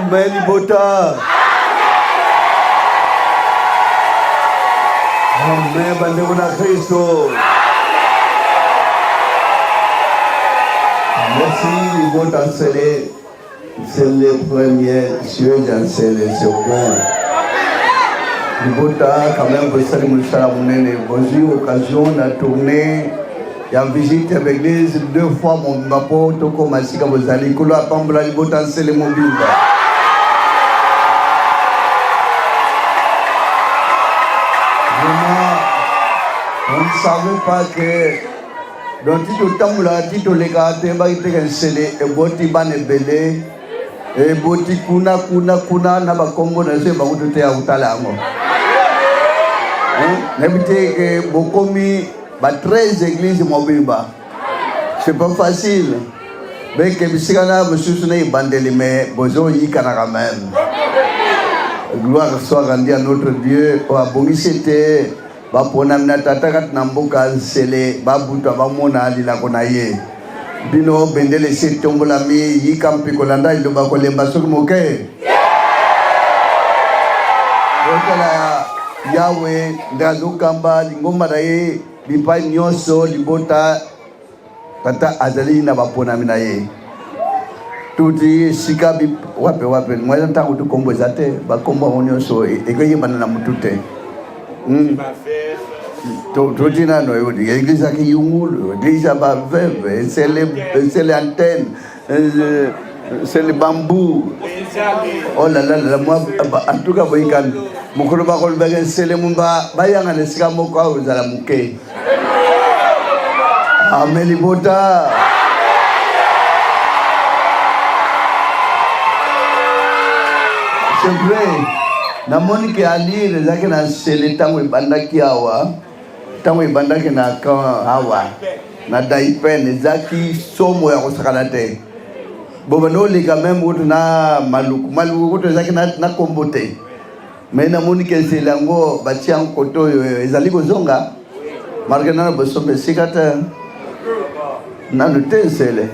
Amen libota. Amen bandeko na Kristo. Merci libota Nsele. C'est le premier siège ya Nsele, c'est bon. Libota quand même bosali mosala monene bozwi occasion na tournée ya visite ya baeglise deux fois mobimba mpo tokoma esika bozali. Nkolo apambola libota Nsele mobimba. Vraiment, on ne savait pas que donc ti totambolaka ti tolekaka toyebaki te ke Nsele eboti bana ebele eboti kuna kuna kuna na bakombo na biso bango toteya kotala yango nayebi te ke bokomi ba 13 église mobimba. C'est pas facile beke bisika na mosusu na ebandeli me bozoyikanaka meme. Gloire soit rendue à notre Dieu oyo abongisi ete baponami na tata kati na mboka Nsele babutwa bamona lilako na ye. Bino bendele esi etombolami, yika mpe kolanda liloba kolemba soki moke. Botala Yawe nde azokamba lingomba na ye bipai nyonso, libota tata azali na baponami na ye tuti esika wape wape mwa ntango tu kombo eza te bakombo yango nyonso ekoyebana na motu te. Tuti nano eglise ya kiyungulu, eglise ya baveve, esele antenne, esele bambu. Oh là là là, moi en tout cas boyikani mokolo bakolobaka nsele mumba bayangana esika moko awa ozala moke. Amen libota. C'est vrai. Namoni ke alire ezalaki na nsele ntango ebandaki awa, ntango ebandaki na camp awa na Daipen, ezalaki somo ya kosakana te. Bobanda oleka meme kutu na Maluku, Maluku kutu ezalaki na kombo te. Mais namoni ke nzela yango batia yango kote oyo ezali kozonga marke nano bosomba esika te nanu te nsele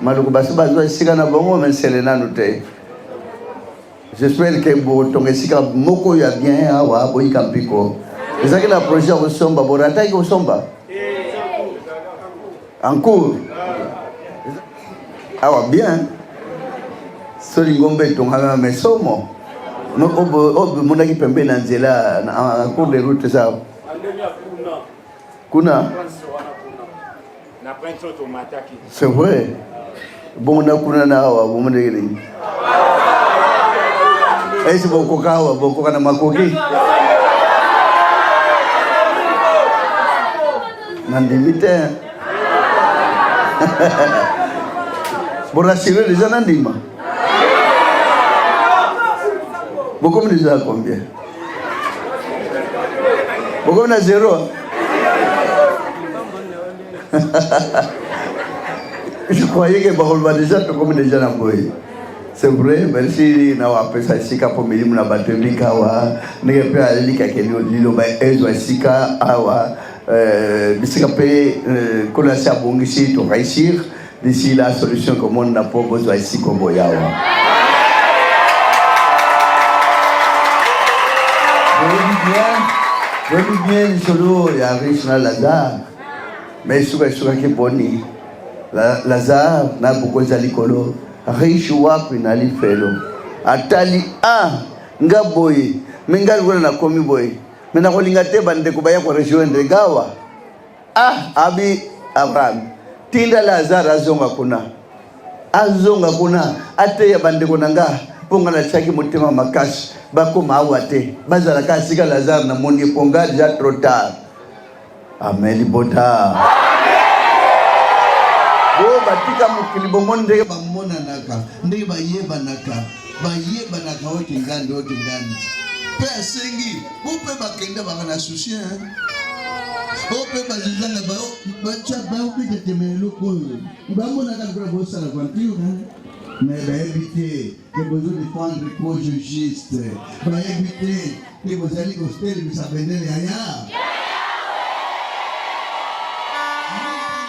Maluku basi bazwa esika na bango me nsele nanu te. J'espère ke botonga esika moko ya bien awa boyika mpiko. Ezalaki na projet ya kosomba, borataki kosomba en cours awa bien so lingomba etongama me somo oyo bomonaki pembeni na nzela en cours de route eza kuna. C'est vrai. Bongo na kuna na awa bomonaki nini? Esi bokoka awa bokoka na makoki? Nandimi te. Borasire deja nandima. Bokomi deja combien? Bokomi na zero? Je croyais que bakoloba deja tokomi deja na boye. C'est vrai, merci na wapesa esika mpo milimu na bato ebika awa ndenge mpe alikaki liloba ezwa esika awa bisika mpe nkolo asi abongisi to réussir d'ici la solution komona mpo bozwa esika boye awa. Boyebi bien, boyebi bien lisolo ya riche na Lazare, mais esuka esukaki boni? Lazare na bokonzi ya likolo, riche wapi na lifelo. Atali ah nga boye me nga lokola nakomi boye me nakolinga te bandeko baya korejoindre nga awa. Ah abi Abraham, tinda Lazare azonga kuna, azonga kuna ateya bandeko na nga mpo nga natiaki motema makasi bakoma awa te, bazala kaka sika Lazare namoni ye mpo nga deja trop tard. Amen libota. Bo batika mokili bomoni ndenge bamonanaka, ndenge bayebanaka, bayebanaka oyo kingandi oyo kingandi. Mpe asengi bo mpe bakenda baka na souci hein. Bo mpe bazozanga batya baobeta tema eloko oyo bamonaka lokola bosala aventure hein. Mais bayebi te ke bozo defendre cause juste, bayebi te ke bozali kotelemisa bendele ya ya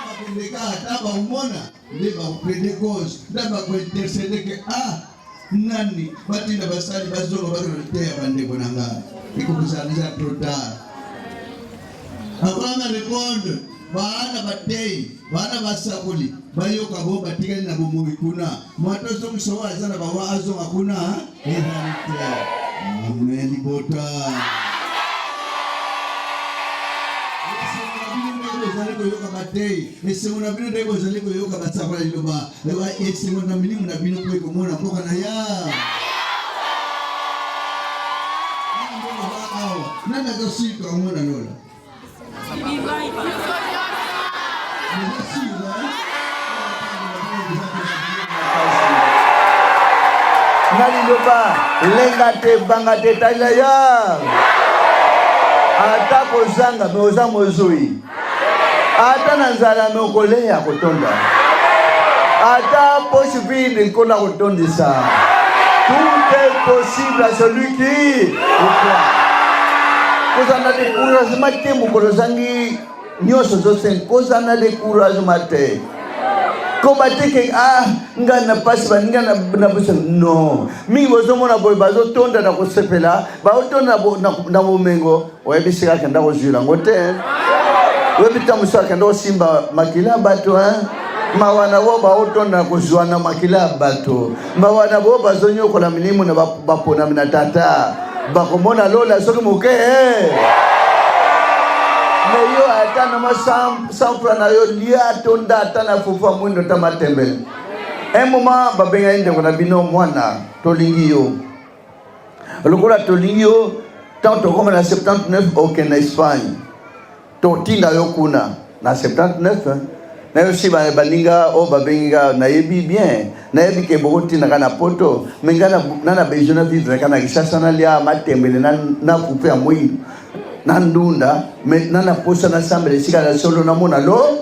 bakendeka ata bakomona nde bakoplede cause nde bakointercede ke ah. Nani batinda basali bazonga bakende koteya bandeko na nga? Ekokozala deja trop tard. Abraham répondre, baana bateyi, baana basakoli, bayoka bo batikali na bomoi kuna. Moto ozongisa oyo aza na bawa azonga kuna ezali te. Amen libota. Bozali koyoka bateyi, esengo na bino nde bozali koyoka basakola liloba, esengo na milimo na bino mpo ekomona mboka na ya awa. Nani azosilika yango na lola? Na liloba lenga te, banga te, talela ya ata kozanga me oza mozwi, ata na nzala me okoleya kotonda, ata poche vide nkolo akotondisa. Tout est possible à celui qui croit. Kozala na découragement te mokolo ozangi nyonso ozosenga, kozala na découragement te, koba te ke ah ngai na pasi baninga na biso non. Mingi bozomona boye bazotonda na kosepela, baotonda na bomengo, oyebi sika akenda kozwila yango te, oyebi ntango mosusu akenda kosimba makila ya bato. Mawa na bo baotonda na kozwa na makila ya bato, mawa na bo bazonyokola milimo na baponami na tata, bakomona lola soki moke. Me yo ata na mwa 100 francs na yo, lia tonda, ata na fufu ya mwindo ta matembele. Un moment babengaki ndeko na bino: mwana, tolingi yo lokola tolingi yo, ntango tokoma na 79 okende na Espagne, totinda yo kuna na 79. Nayosi baninga oyo babengi nga, nayebi bien, nayebi ke bokotindaka na poto, me nga na besoin na vivre kaka na Kisasa, nalia matembele na fufu ya mwindu na ndunda, me na na posa nasambela esika na solo namona lo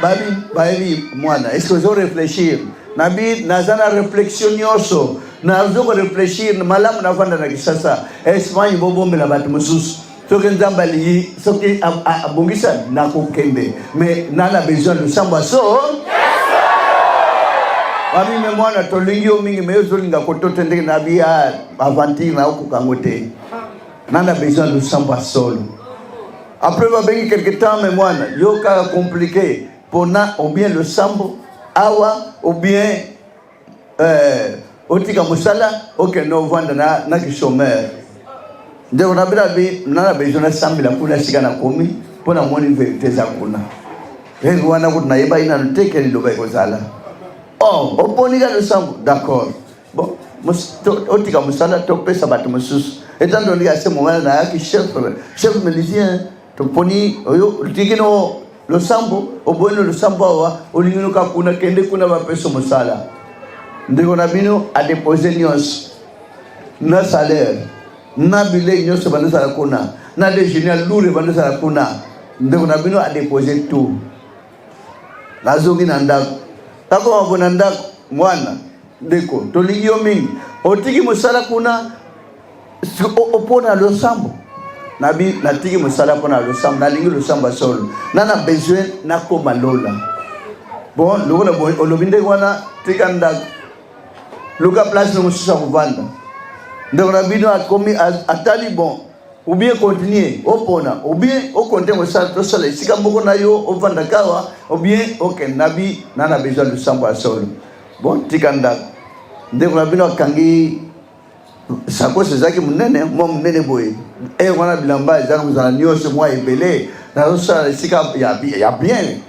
babi bayebi. Mwana, est ce que ozo réfléchir? Nabi naza na réflexion nyonso, nazo korefléchir malamu. Navanda na Kisasa, Espagne bobombela bato mosusu. Soki Nzambe alingi, soki abongisa, nakokende, me na na besoin losambo aso babi. Me mwana, tolingi yo mingi, me ozolinga kotote ndenge nabi ya aventure, naokoka yango te, na na besoin losambo ya solo. Après babengi quelque temps: me mwana, yo kaka compliqué mpona ou bien losambo awa ou bien otika mosala, okende ovanda na kichômeur. Ndeko na bino abi na na besoin nasambela kuna esika nakomi, mpo namoni vérité eza kuna. Rêve wana kutu nayebaki nanu te ke liloba ekozala. Oh, oponi ka losambo, d'accord, bon, otika mosala, topesa bato mosusu. Étant donné à ce moment nayaki chef milicien, toponi oyo otiki no losambo, oboyi no losambo awa, olingi noka kuna, kende kuna, bapesa mosala. Ndeko na bino adepose nyonso, na salaire na bilei nyonso bandosala kuna, na déjeuner ya lourd bandosala kuna. Ndeko na bino adepose tout. Nazongi na ndako, takoma bo na ndako: mwana, ndeko, tolingi yo mingi, otiki mosala kuna mpona losambo. Nabi natiki mosala mpona losambo, nalingi losambo ya solo, na besoin nakoma lola. Bon, lokola olobi ndenge wana, tika ndako, luka place no mosusu ya kovanda. Ndeko na bino akomi, atali: bon, ou bien continue opona, ou bien okonte mosala, tosala esika moko na yo, ovanda kawa, ou bien okende. Nabi na besoin losambo ya solo. Bon, tika ndako. Ndeko na bino akangi sacoche, ezalaki monene, mwa monene boye e wana, bilamba ezalaki kozala nyonso mwa ebele. Nazosala esika ya bien,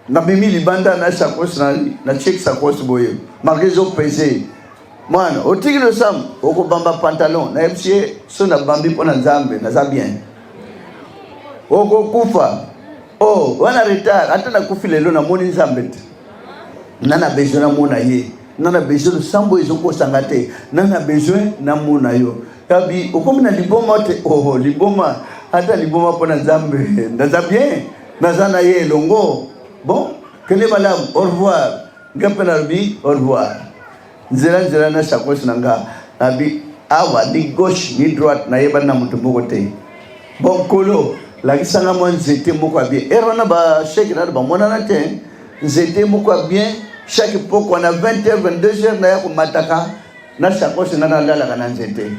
nabimi libanda na sacoche, na check sacoche boye, marke ezopese: mwana, otiki losambo, okobamba pantalon. Nayebisi ye: so nabambi mpo na Nzambe, naza bien. Okokufa oh, wana retard. Ata nakufi lelo, namoni Nzambe te. Na besoin namona ye, na besoin losambo ezokosanga te, na besoin namona yo. Kabi okomi na liboma te? Oh, liboma, ata liboma mpo na Nzambe, naza bien, naza na ye elongo. Bon, kende malamu, au revoir. Nga mpe nalobi au revoir. Nzela nzela na sacoche na nga, nabi awa ni gauche ni droite, nayebani na moto moko te. Bon, nkolo, lakisanga mwa nzete moko ya bien. Ere wana basheke nano bamonana te, nzete moko ya bien. Chaque pokwa na 20h 22h naya komataka na sacoche nga nalalaka na nzete.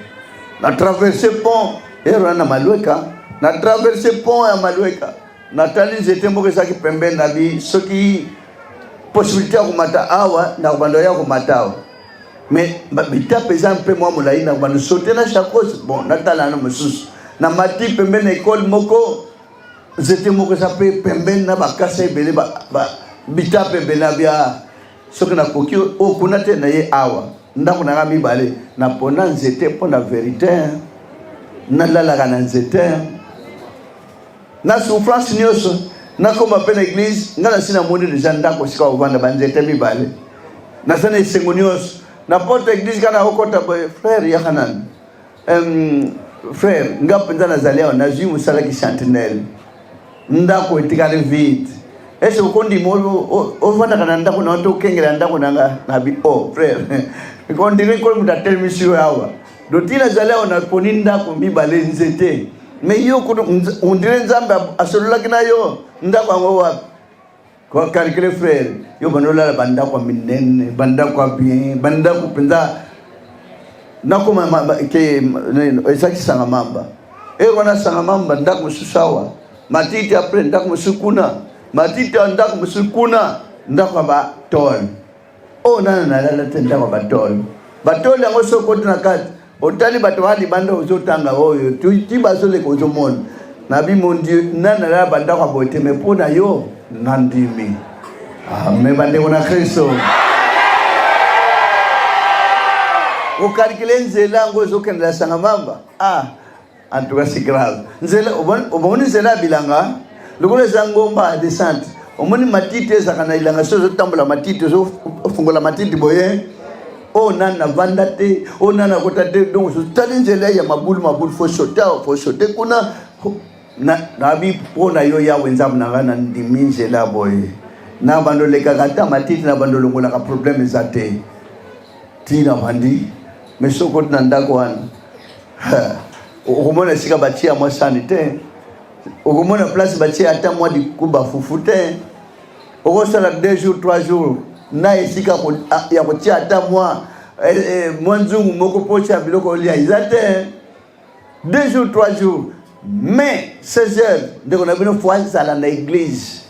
Na traverse pont ero na Malueka, na traverse pont ya Malueka. Natali nzete moko ezalaki pembeni na bi soki possibilité ya komata awa na kobanda ya komata awa. Mais bitape eza mpe mwa molai na kobanda sote na sacoche bon natala na mosusu. Na mati pembeni na ekole moko Nzete moko eza mpe pembeni na bakasa ebele bitape ebele na bia soki nakoki oyo kuna te na ye awa ndako na nga mibale napona nzete mpo na verite nalalaka na nzete na souffrance nyonso nakoma mpe na eglise ngai nasi namoni deja ndako esika kovanda banzete mibale naza na esengo nyonso na porte eglise kaka nakokota boye frere yaka nani Um, frère nga mpenza nazali awa nazwi mosala ki sentinelle ndako etikali vide ese okondima ofandaka na ndako na yo te okengela ndako na nga nabi o oh, frère ondire nkolo moto atelemisi yo awa doti nazali awa naponi ndako mibale nzete me yo ondire nzambe asololaki na yo ndako yango wapi Ko calculer frère, yo bando lala bandako ya minene, bandako ya bien, bandako mpenza nakoma ke ezalaki sanga mamba. E wana sanga mamba ndako mosusu awa, matiti après ndako mosusu kuna, matiti awa ndako mosusu kuna, ndako ya ba tole. Oyo oh, nana nalala te ndako ya batole. Batole yango soki okoti na kati otali bato ba libanda ozotanga oyo ti bazoleka ozomona nabi mon dieu nani nalala bandako ya boye te me mpo na yo nandimi ame bandeko na kristo okalikile nzela yango ezokendela sanga mamba ah En tout cas c'est grave. Nzela omoni nzela ya bilanga lokola eza ngomba ya descente. Omoni matiti ezalaka na elanga soki ozotambola matiti ozofungola matiti boye oyo oh, nani navanda te oyo oh, nani akota te donc otali nzela ya mabulu mabulu fo sote awa fo sote kuna nabi mpo na yo yawe nzambe na ngai nandimi nzela boye na bando olekaka ata matiti na bando olongolaka problème eza te ti navandi mais soki okoti na ndako wana okomona esika batia mwa sani te okomona place batie ata mwa likuba fufu te okosala 2 jours 3 jours na esika ya kotia ata mwa eh, eh, mwa nzungu moko mpo otya biloko olia eza te 2 jours 3 jours mais 16 heures ndeko na bino fo azala na eglise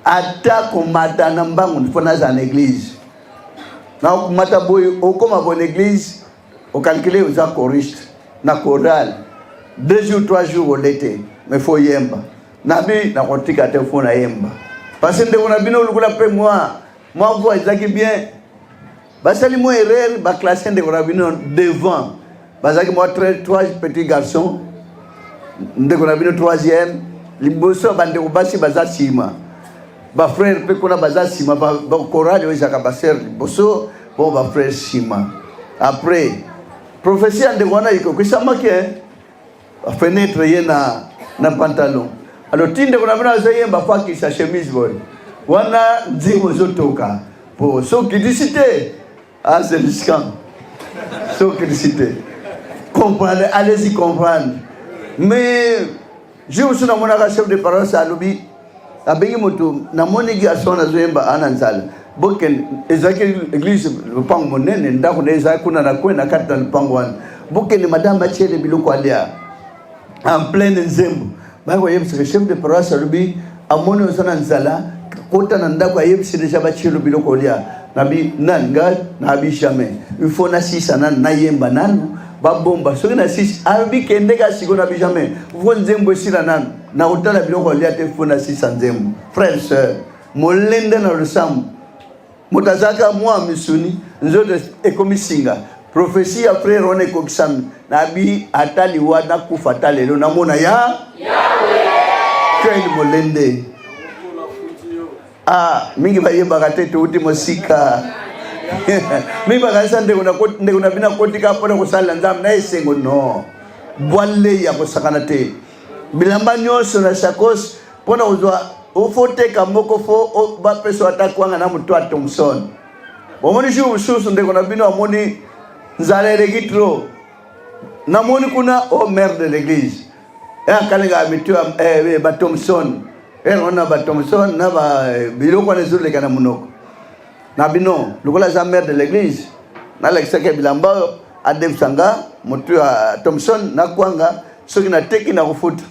ata komata na mbangu fo nazala na eglise na komata boye okoma boye na eglise Ocalcule oza choriste na chorale deux jours trois jours ole te mais faut yemba nabi nakotika te faut nayemba parce que ndeko na bino lokola mpe mwa mwa voix ezalaki bien basali mwa erreur baclasse ndeko na bino devant bazalaki mwa trois petits garçons ndeko na bino troisième liboso ya bandeko basi baza nsima bafrère mpe kuna baza nsima bakorale oyo ezalaka basere liboso Bon ba frère nsima après prophetie ya ndeko wana ekokisamaki bafenetre ye na, na pantalon alors ti ndeko na bino azoyemba fo akisa chemise boye wana nzembo ezotoka po soki okitisi te ah c'est risquant soki okitisi te comprendre allez-y comprendre mais Jour mosusu namonaka chef de paroisse alobi abengi moto namoni garçon nazoyemba ana nzala bokende ezalaki eglise lopango monene ndako na ezalaki kuna na coin na kati na lopango wana bokende madame atiele biloko alia en pleine nzembo baya koyebisaka chef de paroisse alobi amoni oza na nzala kota na ndako ayebisi deja batielo biloko olia nabi nani nga nabi jamais il faut nasisa nanu nayemba nanu babomba soki na sisi alobi kende ka sikoyo na bijamai fo nzembo esila nanu nakotala biloko alia te fo na sisa nzembo frère sœur molende na losambo moto azalaka mwa misuni nzoto ekomi singa prophetie ya frère wana ekokisami nabi ata liwa nakufa ata lelo namona ya quel molende Ah, mingi bayebaka te touti mosika mingi bakanisa ndeko na bino akotika mpona kosalela nzambe na esengo no bwale ya kosakana te bilamba nyonso na sakos mpona kozwa ofoteka moko fo bapesa ata kwanga na moto ya thomson bomoni jour mosusu ndeko na bino amoni nzala eleki trop namoni kuna o oh, mare de l'église akalinga mito ya eh, ba thomson ere wana ba thomson na ba eh, biloko wana ezoleka na monoko Na bino lokola aza mère de l'église, nalakisaki ya bilamba oyo adefisa nga motu ya Thomson na kwanga, soki nateki nakofuta.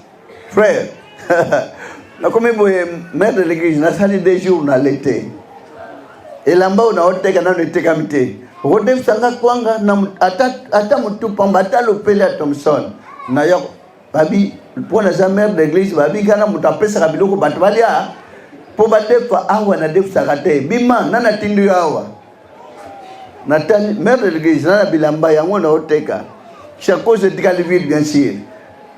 Frère, nakomi boye mère de l'église, nasali 2 jours na lete elamba oyo naoteka nano etekami te, okodefisa nga kwanga na ata motu pamba, ata lopele ya Thomson. Naya babi mpo naza mère d'église, babi kana moto apesaka biloko bato balia mpo badefa awa, nadefisaka te. Bima na natindi yo awa. Natali mère de l'église na bilamba yango naoteka, chaque etikali vide, bien sûr.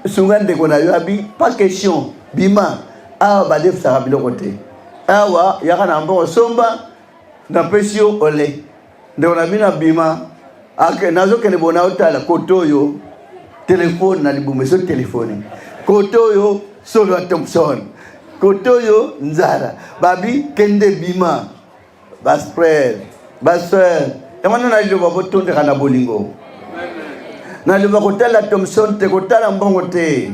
Sunga ndeko na yo. Abi pas question, bima awa, badefisaka biloko te awa, yaka na mbongo somba, napesi yo ole. Ndeko na bino abima, nazokende bona otala kote oyo telefone na libumu ezotelefone, kote oyo solo ya Thomson, kote oyo nzala. Babi kende, bima. Bafrère, basœur, yango wana naliloba botondeka na bolingo. Naloba kotala Thomson te, kotala mbongo te.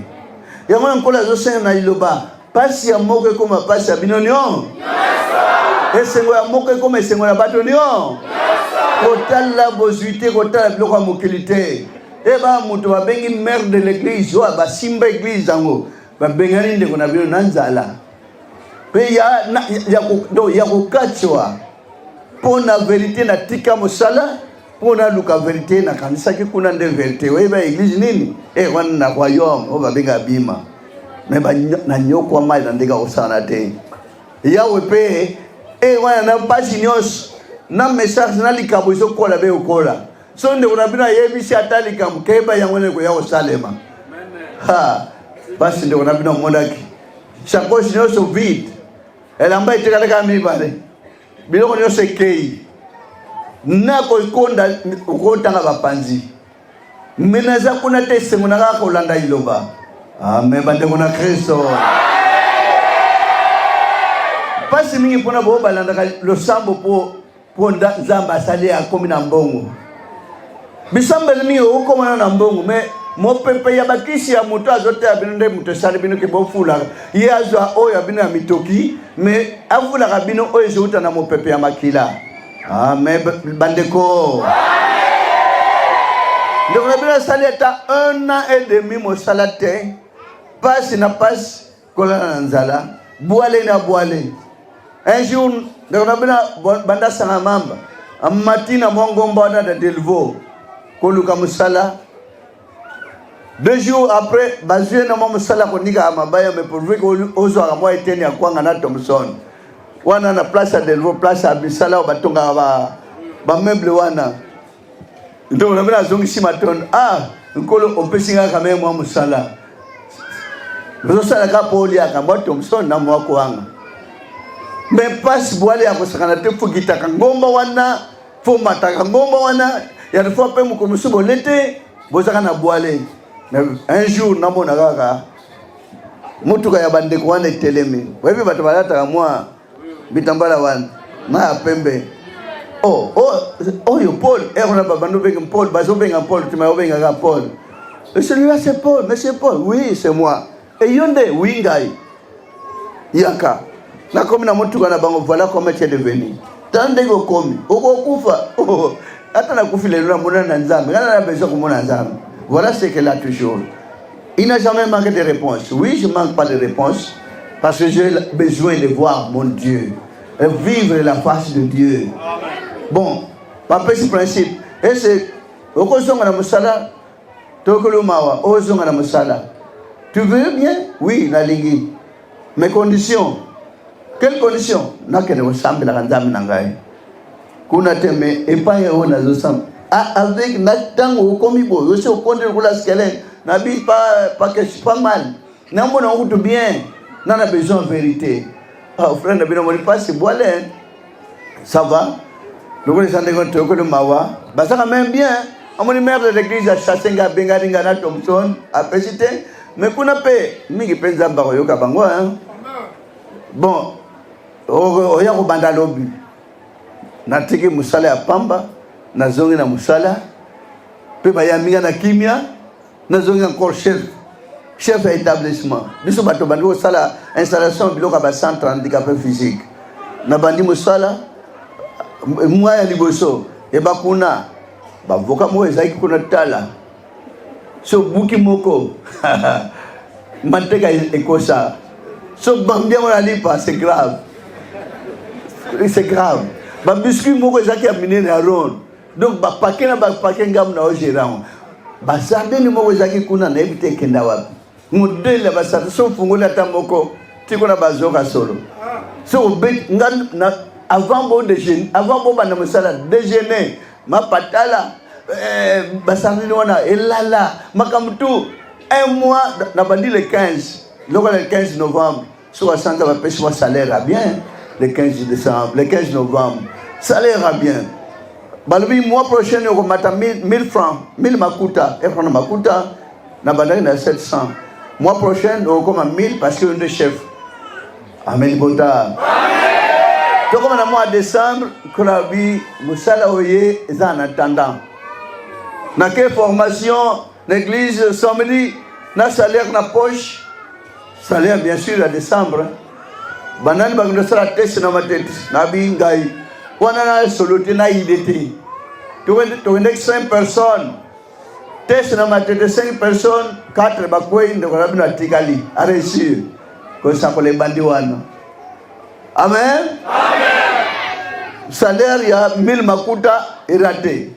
Yango na Nkolo azosenga na liloba, pasi ya moko ekóma pasi ya bino nyonso, esengo ya moko ekóma esengo na bato nyonso. Kotala bozwi te, kotala biloko ya mokili te. Eba moto babengi mère de l'église oyo basimba église yango, babengani ndeko na bino na nzala mpe ya kokatiwa mpo na vérité. Natika mosala mpo naluka vérité. Nakanisaki kuna nde vérité. Oyeba église nini e wana na royaume oyo babenga bima me nanyokwama na ndenge akosala te. Yawe mpe e wana na mpasi nyonso na message na likambo ezokola be okola. So ndeko na bino ayebisi ata likambo, keyeba yango nde koya kosalema. Ha, mpasi! Ndeko na bino amonaki sacoche nyonso vide, elamba etekalaka mibale, biloko nyonso ekei na kokonda, okotanga bapanzi. Me naza kuna te, esengo na kaka kolanda liloba. Amen. Bandeko na Kristo, mpasi mingi mpona bao balandaka losambo mpo Nzambe asali akomi na mbongo. Bisambeli mingi okomana na mbongo, me mopepe ya bakisi ya moto azoteya bino nde moto esali bino ke bofulaka ye, azwa oyo ya bino ya mitoki, me afulaka bino oyo ezouta na mopepe ya makila. Amen. Bandeko, ndeko na bino asali ata un an et demi mosala te, pasi na pasi, kolala na nzala, bwale na bwale. Un jour ndeko na bino banda sanga mamba amati na mwa ngomba wana na Delvaux koluka mosala. 2 jours après bazwi ye na mwa mosala konikaka mabaya, mais pourvu que ozwaka mwa eteni ya kwanga na Thomson wana na place ya Delvaux, place ya misala oyo batongaka bameuble wana. Ndeko na bino azongisi matondo: "Ah Nkolo, opesi nga quand même mwa mosala, ozosala kaka mpo oliaka mwa Thomson na mwa kwanga." Me mpasi bwale ya kosakana te. Fokitaka ngomba wana, fo mataka ngomba wana ya fo mpe mokolo mosusu bole te, bozaka na bwale. Un jour namona kaka motuka ya bandeko wana etelemi. Oyebi bato balataka mwa bitambala wana na ya pembe. Oh, oh, oyo Paul ere babando obenga Paul, bazobenga Paul tima obengaka Paul. Et celui-là, c'est Paul? Monsieur Paul? Oui, c'est moi. Et yo nde? Oui, ngai. Yaka. Nakomi na motuka na bango. Voilà comment tu es devenu. Tala ndenge okomi, okokufa. Oh, ata nakufi lelo, namona na Nzambe, ngai na besoin komona Nzambe. Voilà ce qu'elle a toujours, il n'a jamais manqué de réponse. Oui, je manque pas de réponse parce que j'ai besoin de voir mon Dieu et vivre la face de Dieu. Bon, bapesi principe ese okozonga na mosala, tokolumawa ozonga na mosala. Tu veux bien? Oui, nalingi, mais condition. Quelle condition? Nakende kosambelaka Nzambe na ngai kuna te, me epai oyo nazosamba avec na ntango okomi boye, osi okondi lokola squelette. Nabi pas, pas, pas mal, namona kutu bien, nana besoin vérité. Ah, frère na bino moni mpasi bwale, ça va lokola eza ndenge toyokoli mawa. Bazaka même bien, amoni mère de l'église achasse nga, abengani nga na Thomson, apesi te. Mais kuna mpe mingi mpe Nzambe akoyoka bango. Bon, oya kobanda lobi. Natiki mosala ya pamba, nazongi na mosala mpe bayambi nga na kimia. Nazongi encore chef ya établissement. Biso bato bandi kosala installation biloko ya bacentre handicapé physique. Nabandi mosala. Mwa ya liboso eba kuna bavoka moko ezalaki kuna, tala so buki moko manteka ekosa so bambi yango na lipa, c'est grave, c'est grave. Babiscuit moko ezalaki ya minene ya ronde, donc bapake na bapake ngambo na ogere yango. Basardine moko ezalaki kuna, nayebi te ekenda wapi. Modele ya basardine, so ofungoli ata moko, tiko na bazoka solo. So obeti nga na avant bo déjeuner, avant bobanda mosala, déjeuner mapatala basardine wana elala makambo tu. Un mois nabandi le 15, lokola le 15 novembre, so basanza bapesi mwa salaire ya bien. Le 15 décembre, le 15 novembre, salaire ya bien. Balobi mois prochain okomata 1000 francs, 1000 makuta efrana makuta. Nabandaki na 700, mois prochain okoma 1000 parce que nde chef. Amen. Libota, tokoma na mois décembre, kola bi mosala oye eza en attendant nake formation na église samedi na salaire na poche. Salaire bien sûr ya décembre. Banani bakende osala test na Matete? Nabi ngai wana na solo te, na ide te. Tokendeki 5 personnes, test na Matete, 5 personnes, 4 bakwei. Ndeko na bino atikali, aréussir. Kosakola ebandi wana. Amen. Salaire ya 1000 makuta eraté.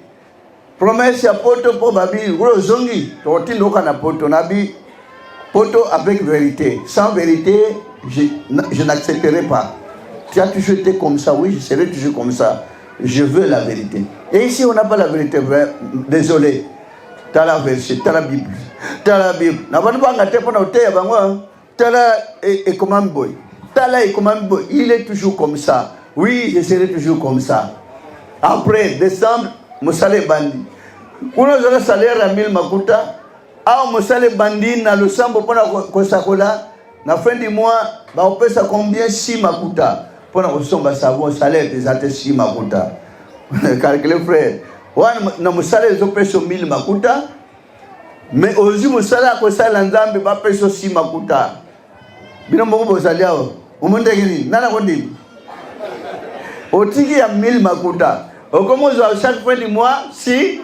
Promesse ya poto, mpo babi oyo ozongi tokotinda oka na poto. Nabi poto avec vérité, sans vérité je n'accepterai pas. Tu as toujours été comme ça, oui, je serai toujours comme ça. Je veux la vérité et ici on n'a pas la vérité. Désolé. Tala verset, tala Bible, tala Bible. Na bantu banga te mpona koteya bango. Tala ekomami boye, tala ekomami boye. Il est toujours comme ça, oui, je serai toujours comme ça. Après décembre, mosala ebandi kuna, ozala salaire ya 1000 makuta. Awa mosala ebandi na losambo mpona kosakola. Na fin du mois bakopesa combien? Si makuta mpona kosomba savon. Salaire eza te, si makuta. Calcule, frère, wana na mosala ezopesa 1000 makuta, mais ozwi mosala ya kosala Nzambe, bapesa osi makuta. Bino moko bozali awa, omoni ndenge nini? Nana kondima otiki ya 1000 makuta, okomi ozwa chaque fin du mois si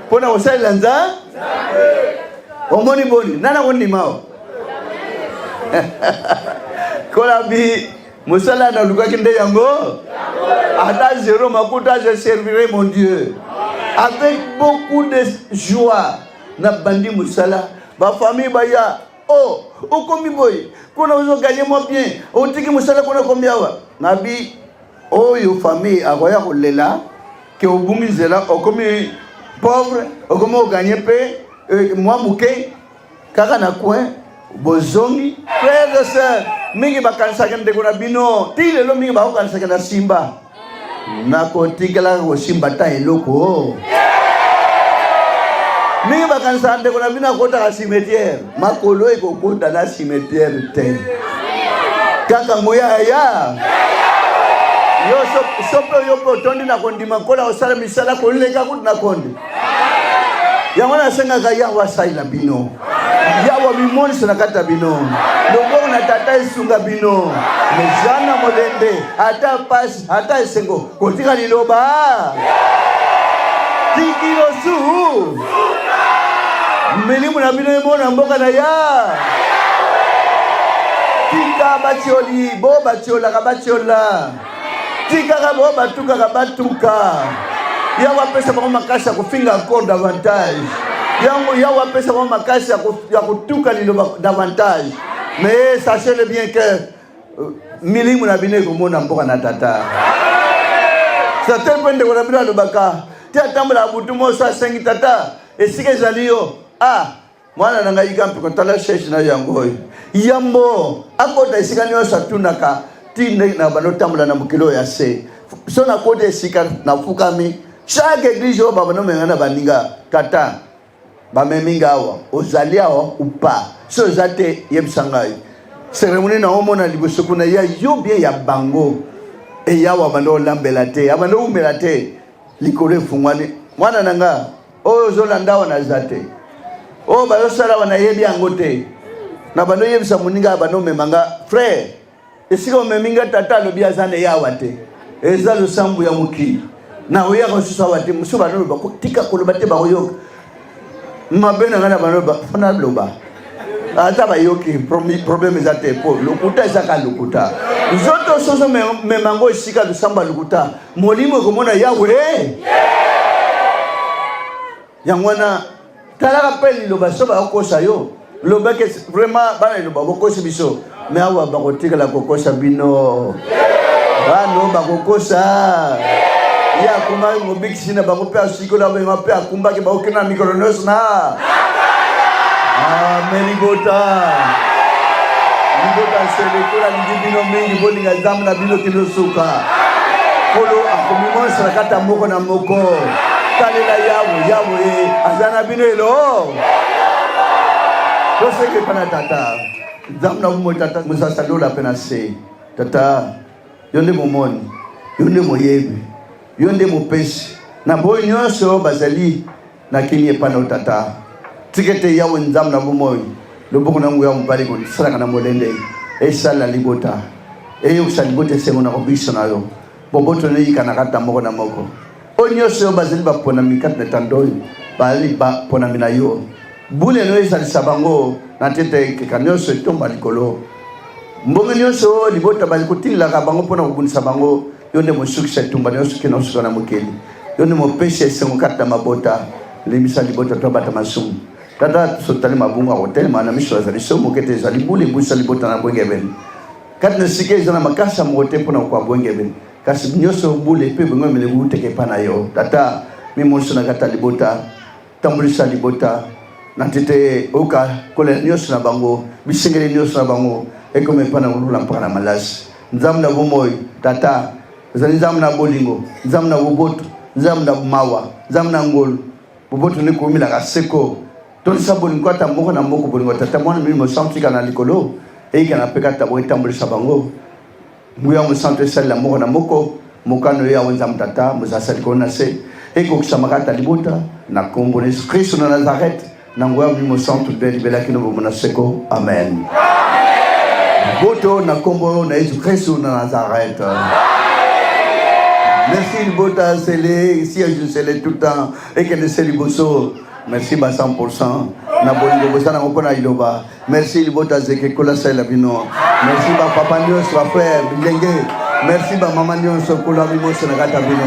mpona kosalela Nzambe. Omoni boni? Nana kondima o kolabi mosala nalukaki nde yango. Ata zéro makuta, je servirai mon Dieu avec beaucoup de joie. Nabandi mosala, bafamille baya: "Oh, okomi boye kuna, ozoganye mwa bien, otiki mosala kuna, okomi awa." Nabi oyo famille akoya kolela ke obungi nzela, okomi pauvre, okomi oganye mpe mwa moke kaka na coin. Bozongi, frère et sœur, mingi bakanisaka ndeko na bino ti lelo, mingi bakokanisaka na simba. Nakotikalaka kosimba ta eloko. Mingi bakanisaka ndeko na bino akotaka cimetière. Makolo ekokota na cimetière te, kaka nguya ya yo. So mpe yo mpe otondi na kondima, nkola kosala misala koleka kutu na konde yango. Nasengaka Yawe asalela bino, Yawe mimonisa na kati ya bino, loboko na tata esunga bino. Meza na molende, ata pasi ata esengo, kotika liloba tikilo su milimu na bino emona mboka na ya. Tika batioli bo batiolaka, batiola. Tikaka bo batukaka, batuka. Yawe apesa bango makasi ya kofinga encore davantage. Yango Yawe apesa bango makasi ya kotuka liloba davantage. Mais sachez le bien que milimu na bino ekomona mboka na tata. Certain mpe ndeko na bino alobaka te, atambolaka butu moso, asengi tata esika ezali yo. Ah, mwana na ngai, kampe kotala chaise na yango oyo. Yambo akota esika nyonso, atunaka ti ndenge na bando otambola na mokili oyo ya se. So nakota esika nafukami, chaque église oyo babando omenga na baninga: "Tata, bamemi nga awa, ozali awa upa?" So eza te, yebisa ngai. Cérémonie na omona liboso kuna ya yo bien ya bango eyawa, bando olambela te, abando oumela te, likolo efungwani. "Mwana na nga, oyo ozolanda awa, naza te. Oyo bazosala awa, nayebi yango te." Na bando oyebisa moninga, bando omema nga: "Frère, esika omemi nga, tata alobi aza na ye awa te." Eza losambo ya mokili. Na oyaka mosusu awa te, mosusu baloloba, tika koloba te bakoyoka. Mabe na ngai na baloba, fo naloba. Ata bayoki problème eza te po lokuta eza kaka lokuta. Nzoto soso mema yango esika losambo ya lokuta, molimo ekomona Yawe. Yango wana talaka mpe liloba so bakokosa yo lobake vraiment bana liloba bokosi biso me awa bakotikala kokosa bino bano bakokosa ye akumbaki mobikisi na bango mpe asikola bango mpe akumbaki bakokenda na mikolo nyonso na ame libota libota nseleko nalingi bino mingi bolinga nzambe na bino kino suka nkolo akomimonisa na kati ya moko na moko talela yawe yawe aza na bino elo toseke epa na tata nzambe na bomoi tata mosasa lola mpe na se tata yo nde momoni yo nde moyebi yo nde mopesi na boyo nyonso bazali na kimia epai na yo tata tika ete yawe nzambe na bomoi loboko na nguya mobali kosalaka na molende esalela libota eyokisa libota esengo na kobikisa na yo boboto neyika na kati na moko na moko oyo nyonso oyo bazali baponami kati na etando oyo bazali baponami na yo bule no ezalisa bango na tete ekeka nyonso etomba likolo mbongo nyonso libota bazali kotindelaka bango mpo na kobundisa bango Yo nde mosukisa etumba nyonso kino suka na mokili. Yo nde mopesi esengo kati na mabota. Limbisa libota to bata masumu. Tata sotali mabunga kotelema na miso azali somo kete ezali bule ebulisa libota na bwengebene. Kati na sika eza na makasi ya moko te mpo na kokwa bwengebene. Kasi nyonso bule mpe bwengebene buteke epai na yo. Tata, mimonisa na kati ya libota. Tambolisa libota na tete oyoka kolela nyonso na bango, bisengeli nyonso na bango ekoma epai na kolula mpaka na malasi. Nzambe na bomoi, Tata, ozali Nzambe na bolingo, Nzambe na boboto, Nzambe na mawa, Nzambe na ngolu. Boboto nde koumelaka seko. Tondisa bolingo ata moko na moko, bolingo Tata, Mwana, Molimo Mosantu tika na likolo, eyikana mpe kati na bango, etambolisa bango. Nguya mosantu esalela moko na moko mokano ya Yawe Nzambe Tata mozalisa likolo na se ekokisama kati na libota na nkombo na Yesu Kristo na Nazareth na nguya ya Molimo Santu mpe libela kino bomoi na seko. Amen. Boto na nkombo na Yesu Kristo na Nazareth. Merci libota sele siège sele tout le temps ekende se liboso. Merci ba 100% na bolingo boza nango mpo na liloba. Merci libota zeke kola salela bino. Merci ba papa nyonso ba frère bilenge. Merci ba mama nyonso kola mimoso na kati ya bino.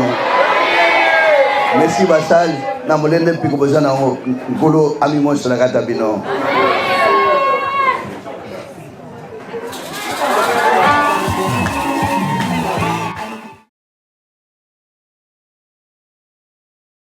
Merci ba sage na molende mpiko boza nango nkolo amimoso na kati ya bino.